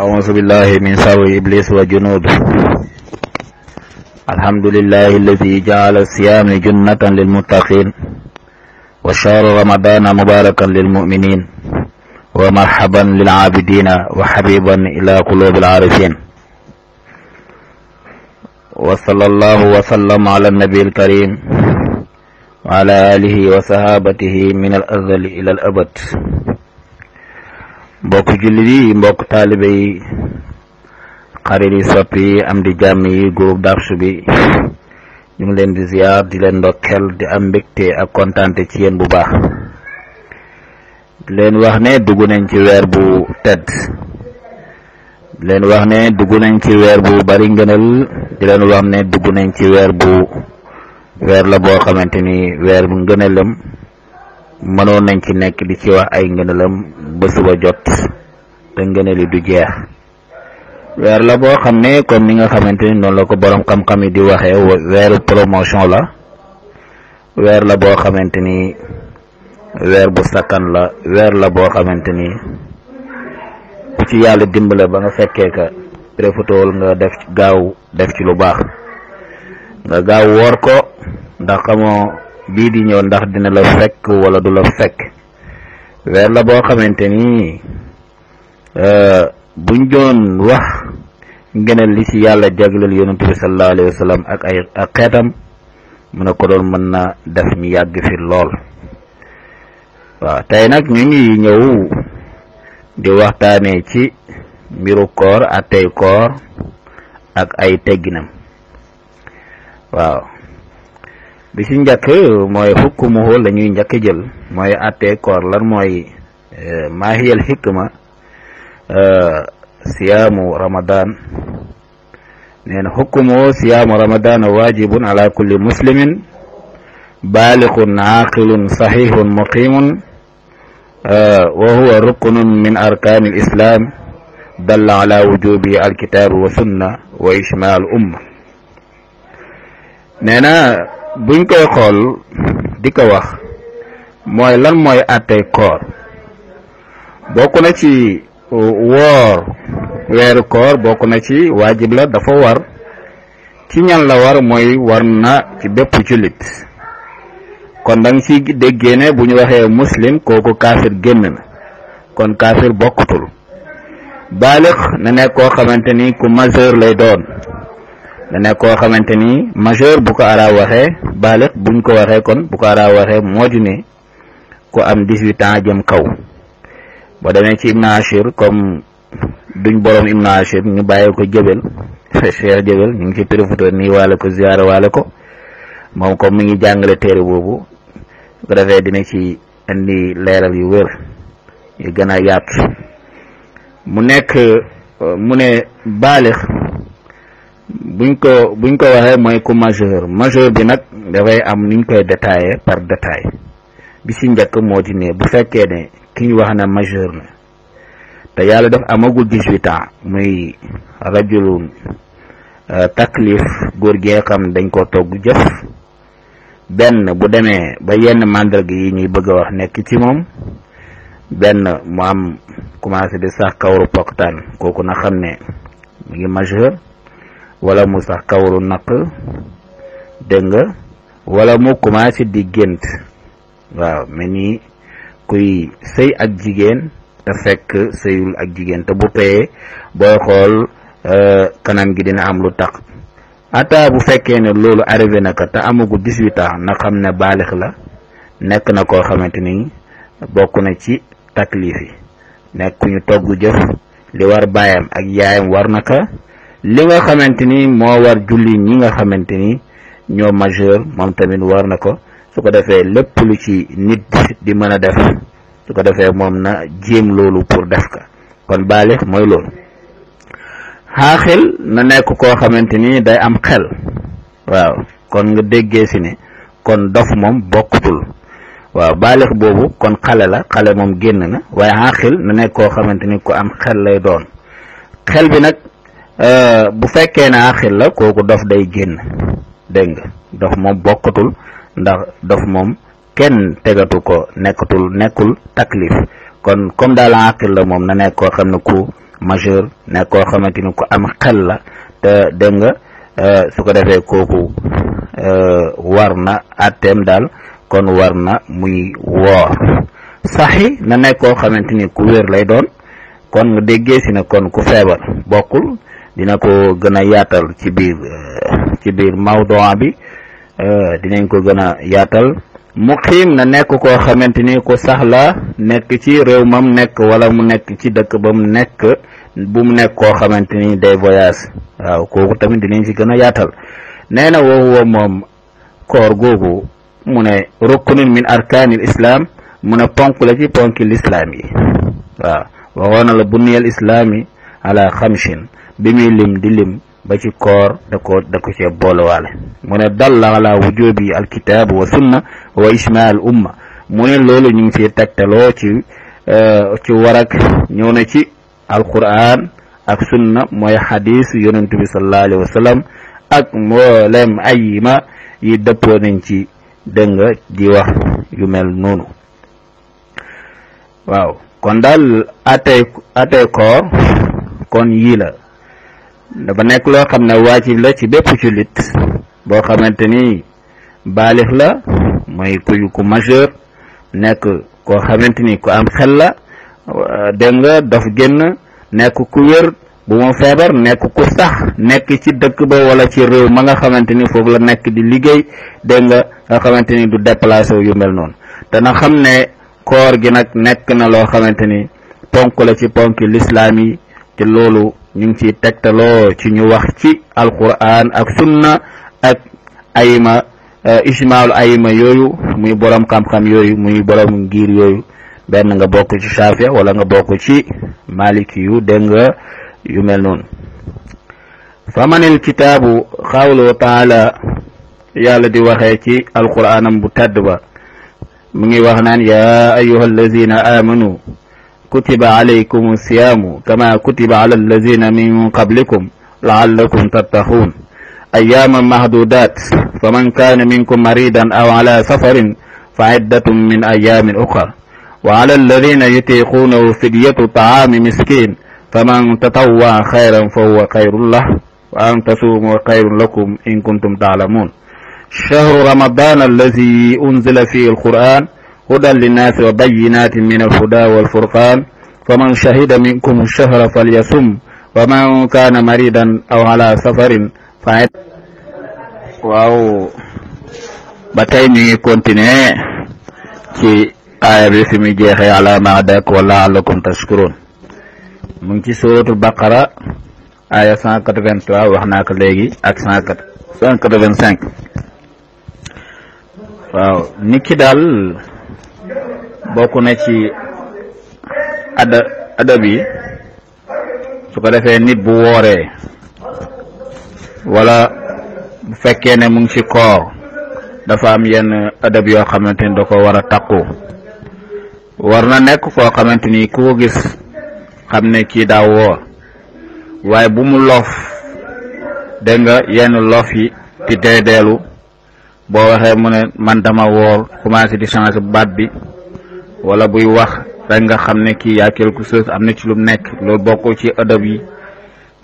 أعوذ بالله من شر إبليس وجنوده. الحمد لله الذي جعل الصيام جنة للمتقين وشهر رمضان مباركا للمؤمنين ومرحبا للعابدين وحبيبا إلى قلوب العارفين. وصلى الله وسلم على النبي الكريم وعلى آله وصحابته من الأزل إلى الأبد. mbokk jullit yi, mbokk taalibe yi, xarit yi, soppi yi, am di jàmm yi, groupe Darsu bi ñu ngi leen di ziar di leen ndokkeel di am mbégte ak kontaante ci yéen bu baax. di leen wax ne dugg nañ ci weer bu tedd, di leen wax ne dugg nañ ci weer bu bari ngënal, di leen wax ne dugg nañ ci weer la boo xamante ni weer bu ngënalam mënoon nañ ci nekk di ci wax ay ngënalam ba suba jot te ngënali du jeex. weer la boo xam ne comme ni nga xamante ni noonu la ko borom xam-xam yi di waxee weeru promotion la, weer la boo xamante ni weer bu sakkan la, weer la boo xamante ni ku ci yàlla dimbale ba nga fekkee ka préfétowul nga def ci lu baax, nga gaaw woor ko ndax xamoo bii di ñëw ndax dina la fekk wala du la fekk. weer la boo xamante ni buñ doon wax ngëneel li ci yàlla jagleel yonent bi sallallahu alayhi wa sallam ak xeetam mu ne ko doon mën na def ñu yàgg fi lool. waaw tey nag ñu ngi ñëw di waxtaanee ci mbiru koor ak tey koor ak ay tegginam. waaw bi ci njëkk mooy xukkumuhu la ñuy njëkk jël mooy àttee koor lan mooy maa hiyal xikma siyaamu ramadan. nee na xukkumuhu siyaamu ramadan waajibun ala kulli muslimin baaliqun aaqilun saxiixun muqimun wa huwa ruknun min arkaani al islam dalla ala wujubi alkitaabu wa sunna wa ijmaa al umma. nee na buñ koy xool di ko wax mooy lan mooy àttey koor. bokk na ci woor weeru koor, bokk na ci waajib la, dafa war ci ñan la war mooy war na ci bépp jullit. kon da nga ci déggee ne bu ñu waxee muslim kooku kaafir génn na, kon kaafir bokkutul. baalix na nekk koo xamante ni ku majeur lay doon, da nekk koo xamante ni majeur bu ko arab waxee, baalix buñ ko waxee kon bu ko arab waxee moo di ne ku am 18 ans jëm kaw. boo demee ci Ibn Ashir, comme duñ borom Ibn Ashir ñu bàyyi ko jëbel Cheikh jëbel, ñu ngi ci préfété nii waale ko ziyaara waale ko moom comme mi ngi jàngale téere boobu bu ko defee dina ci indi leeral yu wér yu gën a yaatu. mu ne baalix buñ ko waxee mooy ku majeur bi nag dafay am niñ koy détaillé par détail. bi ci njëkk moo di ne bu fekkee ne ki ñu wax na majeur na te yàlla daf amagul 18 ans muy rajulun taklif, góor gi xam dañ ko togg jëf, benn bu demee ba yenn màndarga yi ñuy bëgg a wax nekk ci moom, benn mu am commencé di sax kawaru poktaan, kooku na xam ne mu ngi majeur, wala mu sax kawaru naq, dégg nga, wala mu commencé di gént. waaw mel ni kuy sëy ak jigéen te fekk sëyul ak jigéen, te bu payee booy xool kanam gi dina am lu tax. ata bu fekkee ne loolu arrivé na ko te amagul 18 ans na xam ne baalix la, nekk na koo xamante ni bokk na ci taklif yi, nekk ku ñu togg jëf. li war baayam ak yaayam war na ko, li nga xamante ni moo war julli ñi nga xamante ni ñoo majeur moom tamit war na ko. su ko defee lépp lu ci nit di mën a def, su ko defee moom na jéem loolu pour def ka. kon baalix mooy loolu. xaaxil na nekk koo xamante ni day am xel. waaw kon nga déggee si ne kon dof moom bokkutul. waaw baalix boobu kon xale la, xale moom génn na, waaye xaaxil na nekk koo xamante ni ku am xel lay doon. xel bi nag bu fekkee ne xaaxil la, kooku dof day génn, dégg nga, dof moom bokkatul. ndax dof moom kenn tegatu ko nekkul taklif. kon comme daal aqil la moom na nekk koo xam ne ku majeur nekk koo xamante ni ku am xel la te dégg nga su ko defee kooku war na atteem daal kon war na muy woor saxi na nekk koo xamante ni ku wér lay doon kon nga déggee si na kon ku feebar bokkul dina ko gën a yaatal ci biir mawduu bi dinañ ko gën a yaatal muqiim na nekk koo xamante ni ku sax la nekk ci réew mam nekk wala mu nekk ci dëkk ba mu nekk bu mu nekk koo xamante ni day voyage waaw kooku tamit dinañ ci gën a yaatal nee na woowu moom koor googu mu ne ruknun min arkaanil islam mu ne ponk la ci ponki lislaam yi waaw waxoon na la buniyal islaami ala xamsin bi muy lim di lim ba ci koor da ko cee boolowaale mu ne dalla ala wujubi alkitaab wa sunna wa ijmaa al umma mu ne loolu ñu ngi ciy tegtaloo ci warak ñëw na ci alquran ak sunna mooy xadis yonentu bi sallallahu alayhi wa sallam ak mboolem ayima yi dëppoo nañ ci dégg nga di wax yu mel noonu waaw kon daal atay koor kon yii la dafa nekk loo xam ne waajib la ci bépp jullit boo xamante ni baalix la mooy ku majeur nekk koo xamante ni ku am xel la dégg nga dof génn nekk ku wér bu mu feebar nekk ku sax nekk ci dëkk ba wala ci réew ma nga xamante ni foofu la nekk di liggéey dégg nga xamante ni du déplacé yu mel noonu dana xam ne koor gi nag nekk na loo xamante ni ponk la ci ponki lislaam yi te loolu ñu ngi ciy tegtaloo ci ñu wax ci alquran ak sunna ak ayima ijmaul ayima yooyu muy borom xam-xam yooyu muy borom ngir yooyu benn nga bokk ci Shaafi wala nga bokk ci Maliki yu dégg nga yu mel noonu famanil kitaabu xawlu taala yàlla di waxee ci alquranam bu tedd ba mu ngi wax naan yaa ayyuha allazina amanu kutiba alaykum siyaamu kama kutiba ala allazina min qablikum laallakum tattaquun ayyaaman mahdudat faman kaana minkum maridan aw ala safarin fa iddatun min ayyaamin ukhra wa ala alladina yutiquunahu fidyatu taami miskin faman tatawwa xayran fa huwa xayrun lah wa an tasuumu xayrun lakum in kuntum taalamuun shahru ramadan allazi unzila fihi alquran hudan linnaasi wa bayyinatin min alhuda walfurqan faman shahida minkum ash-shahra falyasum wa man kaana maridan aw ala safarin fa waaw ba tey ñu ngi continuer ci aaya bi fi mu jeexee ala ma dak wa la'allakum tashkurun mu ngi ci suratul baqara aaya 183 wax naa ko léegi ak 185 waaw nit ki daal bokk na ci adab yi su ko defee nit bu wooree wala bu fekkee ne mu ngi ci koor dafa am yenn adab yoo xamante ni da ko war a takku war na nekk koo xamante ni ku ko gis xam ne kii daa woor waaye bu mu loof dégg nga yenn loof yi di deedeelu boo waxee mu ne man dama woor commencé di changer baat bi wala buy wax rek nga xam ne kii yaa quelque chose am na ci lu nekk loolu bokkul ci adab yi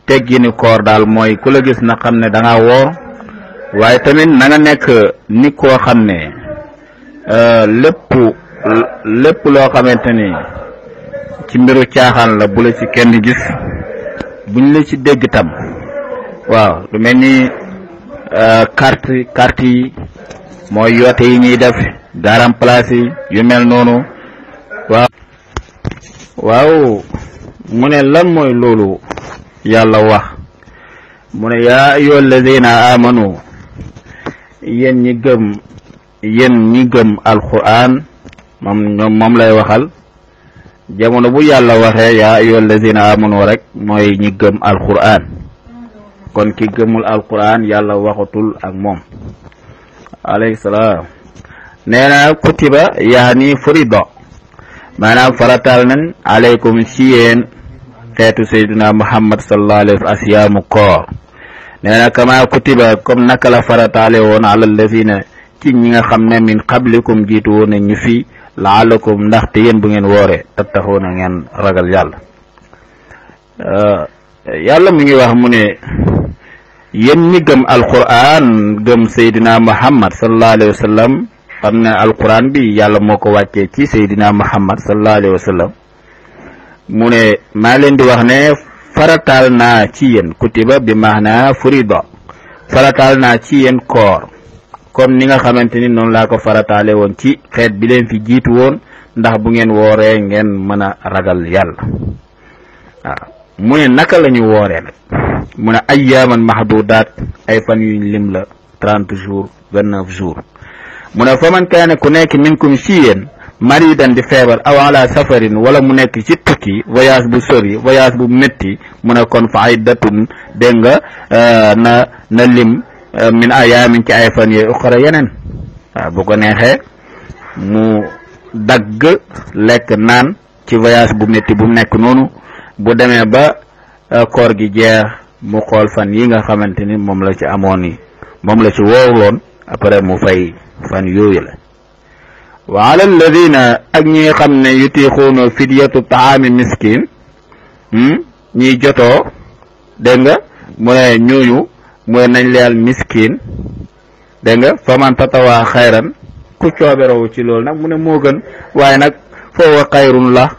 teggini koor daal mooy ku la gis na xam ne da ngaa woor waaye tamit na nga nekk nit koo xam ne lépp loo xamante ni ci mbiru caaxaan la bu la ci kenn gis buñ la ci dégg tam waaw lu mel ni carte yi mooy yoote yi ñuy def garam place yi yu mel noonu waaw mu ne lan mooy loolu yàlla wax mu ne yaa ayyuhal lazina amanu yéen ñi gëm alquran moom lay waxal jamono bu yàlla waxee yaa ayyuhal lazina amanu rek mooy ñi gëm alquran kon ki gëmul alquran yàlla waxatul ak moom alayhi salaam nee na kutiba yaani furida maanaam farataal nañ alaykum ci yéen xeetu sayyidina muhammad sallallahu alayhi wa sallam asiyaamu koor nee na kama kutiba comme naka la farataale woon ala allazina ci ñi nga xam ne min qablikum jiitu woon nañ ñu fi laalakum ndaxte yéen bu ngeen wooree tattaxoona ngeen ragal yàlla yàlla mu ngi wax mu ne yéen ñi gëm alquran gëm Seydina Muhammad sallallahu alayhi wa sallam xam ne alquran bi yàlla moo ko wàccee ci Seydina Muhammad sallallahu alayhi wa sallam mu ne maa leen di wax ne farataal naa ci yéen kutiba bi maana furida farataal naa ci yéen koor comme ni nga xamante ni noonu laa ko farataale woon ci xeet bi leen fi jiitu woon ndax bu ngeen wooree ngeen mën a ragal yàlla waaw mu ne naka la ñu wooree nag mu ne ayyaaman mahdudaat ay fan yuñ lim la 30 jours 29 jours mu ne fa man kaane ku nekk minkum ci yéen maridan di feebar aw ala safarin wala mu nekk ci tukki voyage bu sori voyage bu métti mu ne kon fa iddatun dégg nga na lim min ayaamin ci ay fan yooyu uxra yeneen waaw bu ko neexee mu dagg lekk naan ci voyage bu métti bu nekk noonu bu demee ba koor gi jeex mu xool fan yi nga xamante ni moom la ci amoon yi moom la ci woorloon après mu fay fan yooyu la wa ala alladina ak ñi nga xam ne yutixuuna fidyatu taami miskin ñiy jotoo dégg nga mu ne ñooñu mooy nañ leyal miskin dégg nga faman tatawaa xayran ku cooberowu ci loolu nag mu ne moo gën waaye nag foowa xayrun la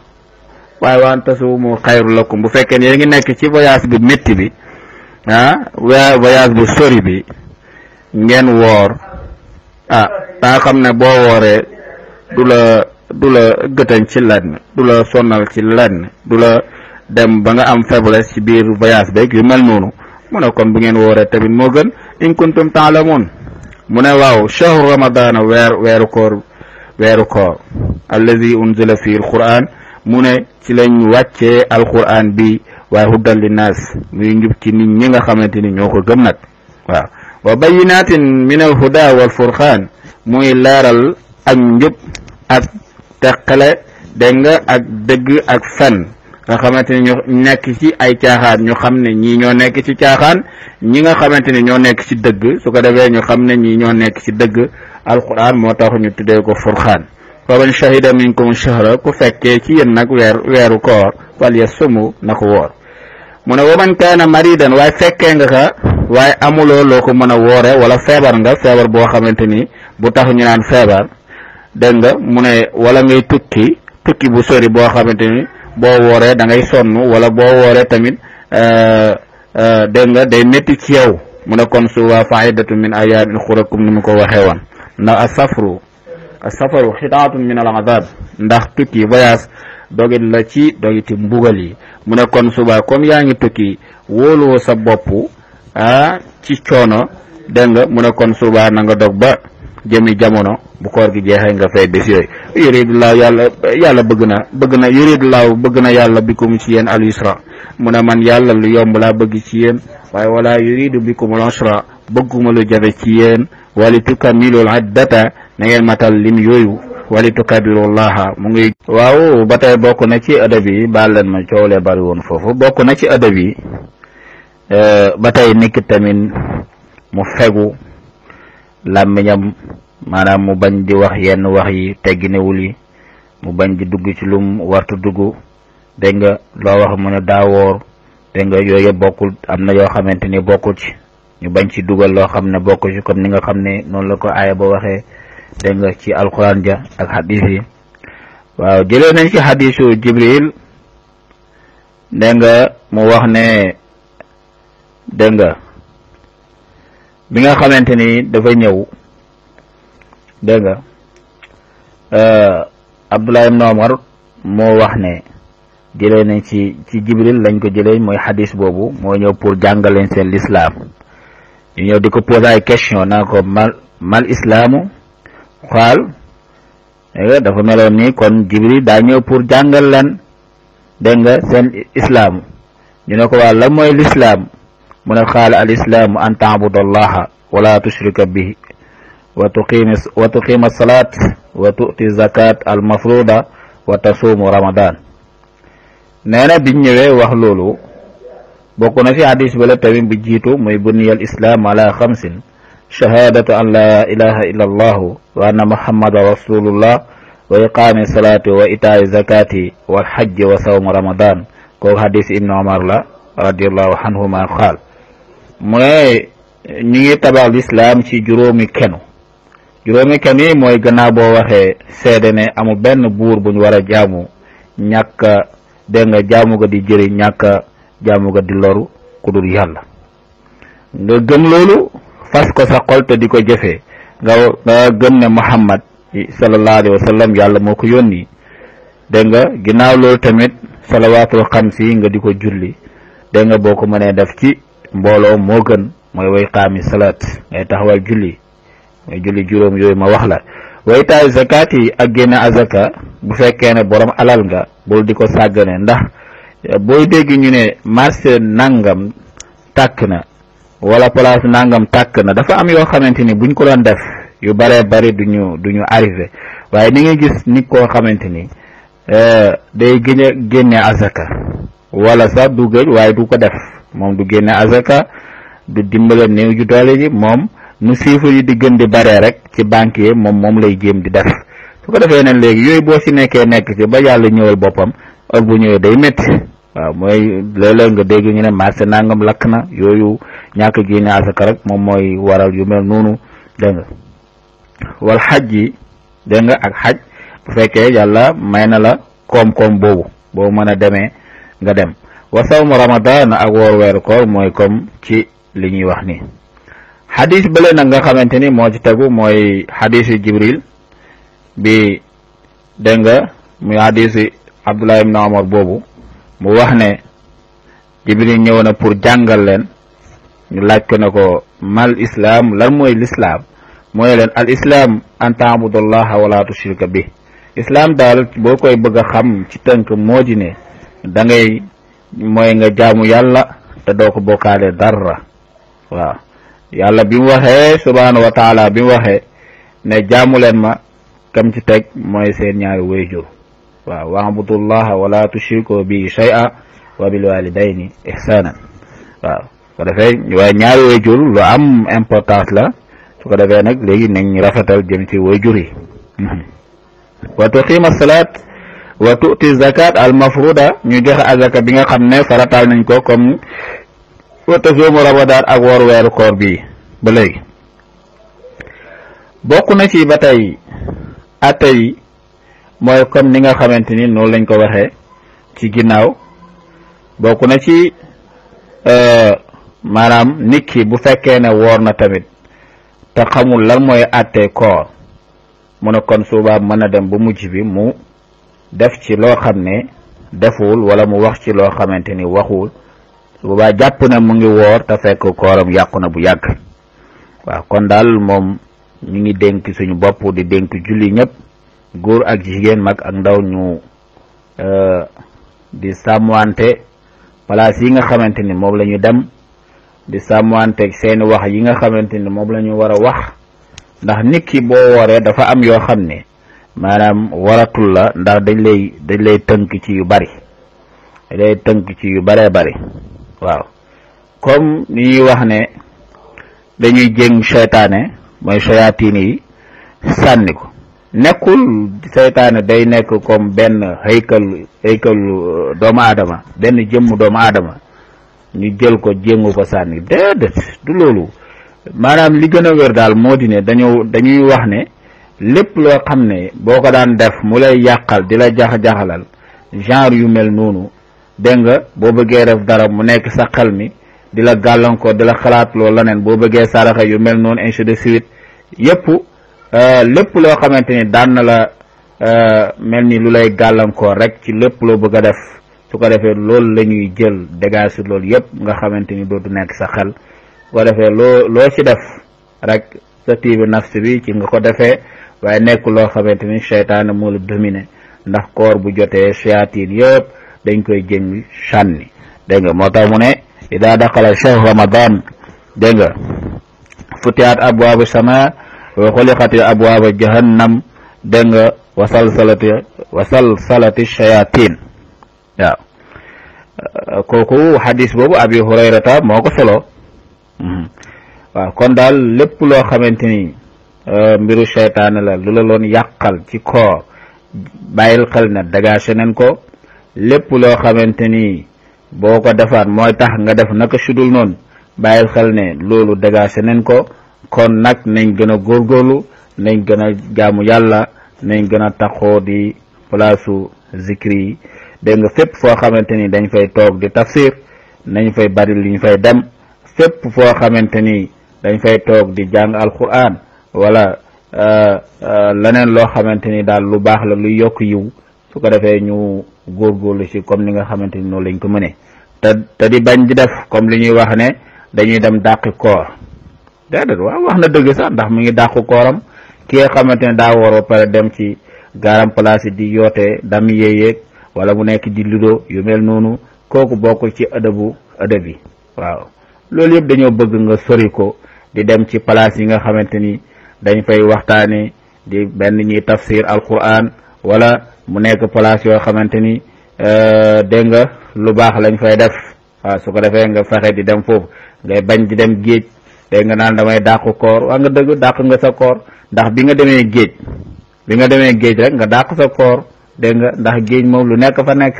waaye waan tasuumu xayru lakum bu fekkee ne yéen ngi nekk ci voyage bu métti bi voyage bu sori bi ngeen woor daa xam ne boo wooree du la gëtañ ci lenn du la sonnal ci lenn du la dem ba nga am faiblesse ci biir voyage beeg yu mel noonu mu ne kon bu ngeen wooree tamit moo gën in kuntum taalamun mu ne waaw shahru ramadana weeru koor allazi unzila fi alquran mu ne ci lañ wàccee alquran bi waaye huddal linnaas muy njub ci nit ñi nga xamante ni ñoo ko gëm nag waaw wa bayyinatin min alhuda wal furqaan muy leeral ak njub ak teqale dégg nga ak dëgg ak fen nga xamante ni ñu nekk ci ay caaxaan ñu xam ne ñii ñoo nekk ci caaxaan ñi nga xamante ni ñoo nekk ci dëgg su ko defee ñu xam ne ñii ñoo nekk ci dëgg alquran moo tax ñu tuddee ko furqaan fa man shahida minkum shahra ku fekkee ci yéen nag weeru koor fal yasumu na ko woor mu ne wa man kaana maridan waaye fekkee nga ka waaye amuloo loo ko mën a woore wala feebar nga feebar boo xamante ni bu tax ñu naan feebar dégg nga mu ne wala ngay tukki bu sori boo xamante ni boo wooree da ngay sonn wala boo wooree tamit dégg nga day métti ci yow mu ne kon su waa faidatu min ayaamin uxra comme ni mu ko waxee woon ndax asafaru xitaatun min al azab ndax tukki voyage dogit la ci dogiti mbugal yi mu ne kon suba comme yaa ngi tukki wóoluwoo sa bopp ci coono dégg nga mu ne kon suba na nga dog ba jëmi jamono bu koor gi jeexee nga fay bés yooyu yuridullahu yàlla bëgg na yuridullahu bëgg na yàlla bikum ci yéen al yusra mu ne man yàlla lu yomb laa bëgg ci yéen waaye wala yuridu bikum al usra bëgguma lu jafe ci yéen wali tukammilul iddata na ngeen matal lim yooyu wali tukabirullaha mu ngi waaw ba tey bokk na ci adab yi baal leen ma coowlee bari woon foofu bokk na ci adab yi ba tey nit tamit mu fegu làmmiñam maanaam mu bañ di wax yenn wax yi tegginewul yi mu bañ di dugg ci lum wartu dugg dégg nga loo wax mu ne daawoor dégg nga yooyu yëpp bokkul am na yoo xamante ni bokkul ci ñu bañ ci dugal loo xam ne bokkul ci comme ni nga xam ne noonu la ko aaya ba waxee dégg nga ci alquran ja ak hadis yi waaw jëlee nañ ci hadisu jibril dégg nga mu wax ne dégg nga bi nga xamante ni dafa ñëw dégg nga Abdullah ibn Umar moo wax ne jëlee nañ ci jibril lañ ko jëlee mooy hadis boobu moo ñëw pour jàngal leen seen l'islam ñu ñëw di ko poser ay question naa ko mal islaamu xaal dafa meloon ni kon jibril daa ñëw pour jàngal leen dégg nga seen islaamu ñu ne ko waa lan mooy l'islam mu ne xaal al islaamu an taabudallaha wala tushrika bihi wa tuqima salat wa tu'ti zakat al mafruda wa tasuumu ramadan nee na biñ ñëwee wax loolu bokk na ci hadis bala tamit bu jiitu muy buniyal islam ala xamsin shahadatu an la ilaha illa allahu wa anna muhammadan rasulullah wa iqaami salati wa itaa'i zakati wal hajji wa sawmu ramadan ko hadis ibn Umar la radiyallahu anhuma qaal mu ne ñu ngi tabax lislaam ci juróomi kenu yi mooy gannaaw boo waxee seede ne amul benn buur buñ war a jaamu ñàkk dégg nga jaamu ga di jëriñ ñàkk jaamu ga di loru ku dul yàlla nga gëm loolu fas ko sa xol te di ko jëfee nga gëm ne Muhammad sallallahu alayhi wa sallam yàlla moo ko yónni dégg nga ginnaaw loolu tamit salawaatul xamsi nga di ko julli dégg nga boo ko mënee def ci mbooloo moo gën mooy way qaami salaat ngay taxawal julli mooy julli juróom yooyu ma wax la way taay zakat yi ak génne azaka bu fekkee ne borom alal nga bul di ko sàggane ndax booy dégg ñu ne marché nangam tàkk na wala place nangam tàkk na dafa am yoo xamante ni buñ ko doon def yu baree bari duñu arrivé waaye ni nga gis nit koo xamante ni day génne azaka wala sax du gëj waaye du ko def moom du génne azaka du dimbale néew ju doole ji moom nu chiffre yi di gën di baree rek ci banque yi moom lay jéem di def su ko defee ne léegi yooyu boo si nekk ci ba yàlla ñëwal boppam ak bu ñëwee day métti waaw mooy léeg-léeg nga dégg ñu ne marché nangam lakk na yooyu ñàkk génne asaka rek moom mooy waral yu mel noonu dégg nga wal xaj yi dégg nga ak xaj bu fekkee yàlla may na la koom-koom boobu mën a demee nga dem wa sawmu ramadan ak woor weeru koor mooy comme ci li ñuy wax ni xadis bële nag nga xamante ni moo ci tegu mooy xadisu jibril bi dégg nga muy xadisu Abdullah ibn Umar boobu mu wax ne jibril ñëw na pour jàngal leen ñu laaj ko ne ko mal islam lan mooy lislaam mooy leen al islam an taabudallaha wala tushrika bi islam daal boo koy bëgg a xam ci tënk moo di ne da ngay mooy nga jaamu yàlla te doo ko bokkaale dara waaw yàlla bi mu waxee subhanahu wa taala bi mu waxee ne jaamu leen ma kam ci teg mooy seen ñaari wayjur waaw wa'budullaha wala tushriku bi shay'a wa bil walidayni ihsanan waaw ko defee waaye ñaari wayjur lu am importance la su ko defee nag léegi nañ rafetal jëm ci wayjur yi wa tuqima salat wa tu'ti zakat al mafruda ñu joxe azaka bi nga xam ne farataal nañ ko comme wa tasuumu ramadan ak woor weeru koor bi ba léegi bokk na ci ba tey atte yi mooy comme ni nga xamante ni noonu lañ ko waxee ci ginnaaw bokk na ci maanaam nit ki bu fekkee ne woor na tamit te xamul lan mooy atte koor mu ne kon suubaa mën a dem ba mujj bi mu def ci loo xam ne deful wala mu wax ci loo xamante ni waxul su boobaa jàpp na mu ngi woor te fekk kooram yàqu na bu yàgg waaw kon daal moom ñu ngi dénk suñu bopp di dénk julli ñëpp góor ak jigéen mag ak ndaw ñu di sàmmwante place yi nga xamante ni moom la ñu dem di sàmmwante seeni wax yi nga xamante ni moom la ñu war a wax ndax nit ki boo wooree dafa am yoo xam ne maanaam waratul la ndax dañ lay tënk ci yu bari dañ lay tënk ci yu baree bari waaw comme ni ñuy wax ne dañuy jéng seytaane mooy shayatin yi sànni ko nekkul seytaane day nekk comme benn haykal doomu aadama benn jëmm doomu aadama ñu jël ko jéngu ko sànni déedéet du loolu maanaam li gën a wér daal moo di ne dañuy wax ne lépp loo xam ne boo ko daan def mu lay yàqal di la jaxalal genre yu mel noonu dégg nga boo bëggee def dara mu nekk sa xel mi di la gàllankoor di la xalaat loolu leneen boo bëggee saraxa yu mel noonu ainsi de suite yépp lépp loo xamante ni daan na la mel ni lu lay gàllankoor rek ci lépp loo bëgg a def su ko defee loolu la ñuy jël dégage sur loolu yépp nga xamante ni dootu nekk sa xel su ko defee loo ci def rek sa tiibi nafs bi ci nga ko defee waaye nekk loo xamante ni seytaane moo la dominé ndax koor bu jotee shayatin yëpp dañ koy jëng sànni dégg nga moo tax mu ne ida daqala shahr ramadan dégg nga futihat abwaabu sama wa xuliqati abwaaba jahannam dégg nga wasalsalati shayatin waaw kooku hadis boobu abi hurayrata moo ko solo waaw kon daal lépp loo xamante ni mbiru seytaane la lu la loon yàqal ci koor bàyyil xel na dégagé nañ ko lépp loo xamante ni boo ko defaat mooy tax nga def naka sudul noonu bàyyil xel ne loolu dégagé nañ ko. kon nag nañ gën a góorgóorlu nañ gën a jaamu yàlla nañ gën a taxoo di palaasu zikri yi dégg nga fépp foo xamante ni dañ fay toog di tafsir nañ fay bari li ñu fay dem fépp foo xamante ni dañ fay toog di jàng alquran wala leneen loo xamante ni daal lu baax la luy yokk yiw su ko defee ñu góorgóorlu ci comme ni nga xamante ni noonu lañ ko mënee te di bañ di def comme li ñuy wax ne dañuy dem dàqi koor déedéet waaw wax na dëgg sax ndax mu ngi dàqu kooram ki nga xamante ne daa war a pare dem ci garam place yi di yoote dam yéyeeg wala mu nekk di ludo yu mel noonu kooku bokkul ci ëdëb yi waaw loolu yëpp dañoo bëgg nga sori ko di dem ci place yi nga xamante ni dañ fay waxtaane di benn ñuy tafsir alquran wala mu nekk place yoo xamante ni dégg nga lu baax lañ fay def waaw su ko defee nga fexe di dem foofu ngay bañ di dem géej dégg nga naan damay dàqu koor waa nga dëgg dàq nga sa koor ndax bi nga demee géej rek nga dàq sa koor dégg nga ndax géej moom lu nekk fa nekk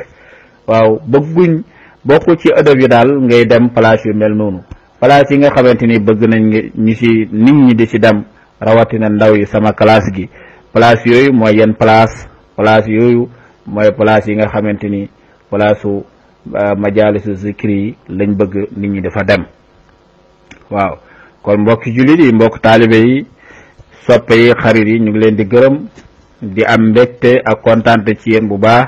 waaw bëgguñ bokku ci ëdëb yi daal ngay dem place yu mel noonu place yi nga xamante ni bëgg nañ ñu ci nit ñi di ci dem rawatina ndaw yi sama classe gi place yooyu mooy yenn place yooyu mooy place yi nga xamante ni place u majalisu zikri yi lañ bëgg nit ñi dafa dem waaw kon mbokki jullit yi mbokk taalibe yi soppe yi xarit yi ñu ngi leen di gërëm di am mbégte ak kontaante ci yéen bu baax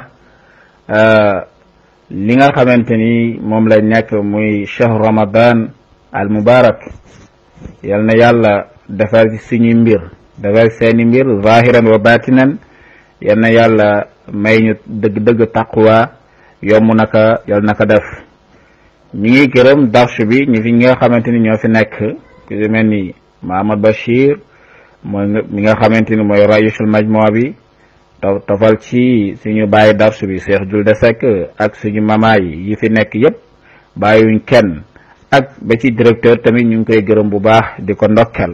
li nga xamante ni moom lañ nekk muy shahru ramadan al mubarak yal na yàlla defar ci suñuy mbir defar seeni mbir zahiran wa batinan yal na yàlla may ñu dëgg-dëgg taqwa yomb naka yal naka def ñu ngi gërëm darsu bi ñi fi nga xamante ni ñoo fi nekk ku ci mel ni Mahamad Bachir mooy mi nga xamante ni mooy rayisul majmua bi tofal ci suñu bàyyi darsu bi Cheikh Julde Seck ak suñu mama yi fi nekk yépp bàyyiwuñ kenn ak ba ci directeur tamit ñu ngi koy gërëm bu baax di ko ndokkel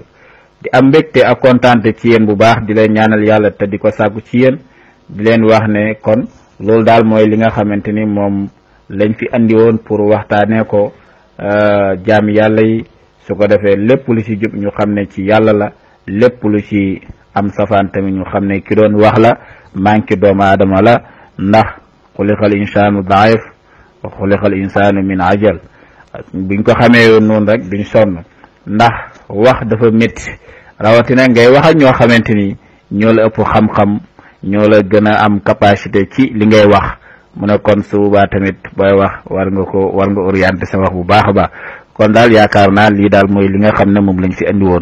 di am mbégte ak kontaante ci yéen bu baax di leen ñaanal yàlla te di ko sàkku ci yéen di leen wax ne kon loolu daal mooy li nga xamante ni moom lañ fi andi woon pour waxtaanee ko jaam yàlla yi su ko defee lépp lu ci jub ñu xam ne ci yàlla la lépp lu ci am safaan tamit ñu xam ne ki doon wax la manqué doomu aadama la ndax xuliqal insaanu daif wa xuliqal insaanu min ajal buñ ko xamee yoon noonu rek duñ sonn ndax wax dafa métti rawatina ngay wax ak ñoo xamante ni ñoo la ëpp xam-xam ñoo la gën a am capacité ci li ngay wax mu ne kon su boobaa tamit booy wax war nga orienté sa wax bu baax a baax kon daal yaakaar naa lii daal mooy li nga xam ne moom lañ fi andi woon